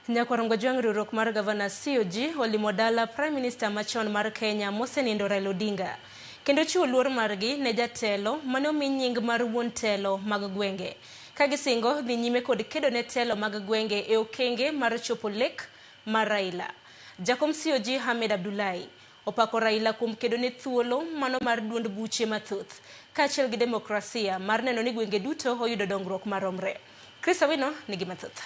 Nyakwarom Gajwang' riwruok mar gavana COG olimo dala Prime Minister machon mar Kenya mosenindo Raila Odinga kendo chiwo luor margi ne jatelo mane omi nying mar wuon telo mag gwenge ka gisingo dhi nyime kod kedo ne telo mag gwenge e okenge mar chopo lek mar Raila. Jakom COG Hamed Abdullahi opako Raila kuom kedo ne thuolo mano mar duond buche mathoth kaachiel gi demokrasia mar neno ni gwenge duto oyudo dongruok maromre. Chris Awino nigi mathoth.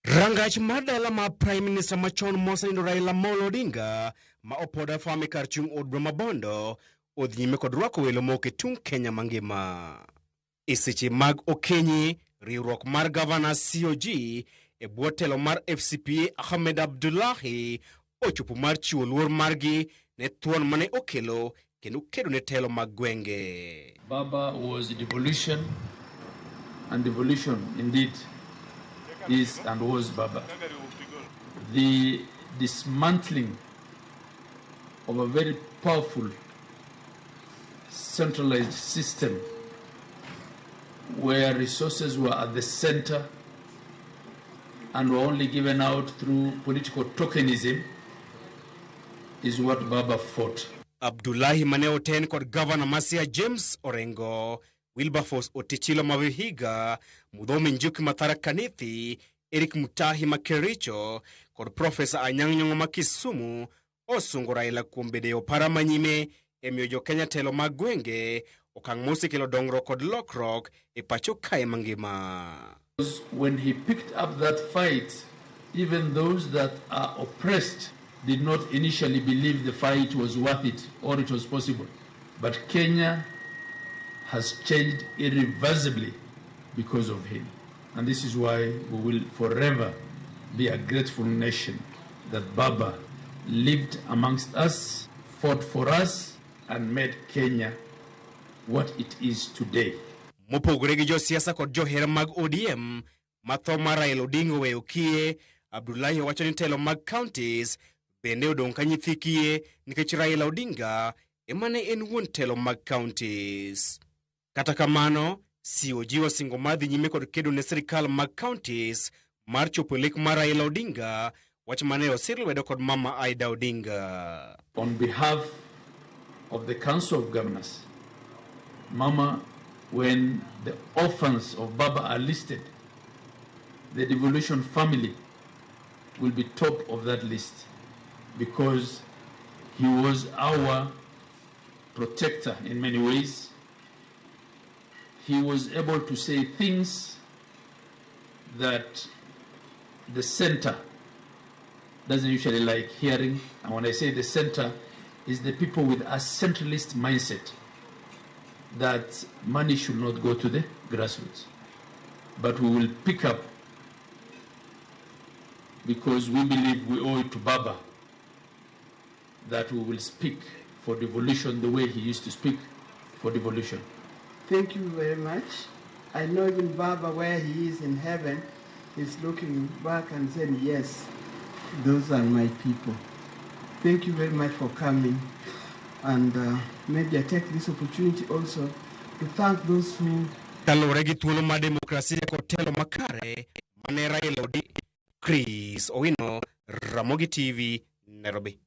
Rangach mar dala ma Prime Minister machon mosenindo Raila Amolo Odinga ma opoda fami kar chung' od bura ma Bondo odhi nyime kod rwako welo mowuok e tung' Kenya mangima. E seche mag okinyi, riwruok mar gavana COG e bwo telo mar FCPA Ahmed Abdullahi ochopo mar chiwo luor margi ne thuon mane okelo kendo kedo ne telo mag gwenge. Baba was devolution, and devolution indeed is and was Baba. The dismantling of a very powerful centralized system where resources were at the center and were only given out through political tokenism is what Baba fought. Abdullahi mane oten kod gavana ma Siaya James Orengo, Wilberforce Otichilo ma Vihiga, Muthomi Njuki ma Tharaka Nithi, Eric Mutahi ma Kericho kod Profesa Anyang' Nyong'o ma Kisumu osungo Raila kuom bedo e opara manyime e miyo jo-Kenya telo mag gwenge, okang' mosekelo dongruok kod lokruok e pacho kae mangima. When he picked up that fight, even those that are oppressed did not initially believe the fight was worth it or it was possible. But Kenya has changed irreversibly because of him. And this is why we will forever be a grateful nation that Baba lived amongst us, fought for us, and made Kenya what it is today. Mopogore gi josiasa kod johera mag ODM ma tho mar Raila Odinga oweyo kiye, Abdullahi wacho ni telo mag counties bende odong' ka nyithi kiye nikech Raila Odinga ema ne en wuon telo mag counties. Kata kamano, COG osingo mar dhi nyime kod kedo ne sirikal mag counties mar chopo lek mar Raila Odinga, wach mane osir lwedo kod Mama Aida Odinga. On behalf of the Council of Governors, Mama, when the orphans of Baba are listed, the devolution family will be top of that list because he was our protector in many ways. He was able to say things that the center doesn't usually like hearing. And when I say the center, is the people with a centralist mindset that money should not go to the grassroots. But we will pick up because we believe we owe it to Baba that we will speak for devolution the way he used to speak for devolution. Thank you very much. I know even Baba, where he is in heaven, is looking back and saying, yes, those are my people. Thank you very much for coming. And maybe I take this opportunity also to thank those who... Kaluwore gi thuolo mar demokrasia kod telo makare mane Raila Odinga. Chris Owino, Ramogi TV, Nairobi.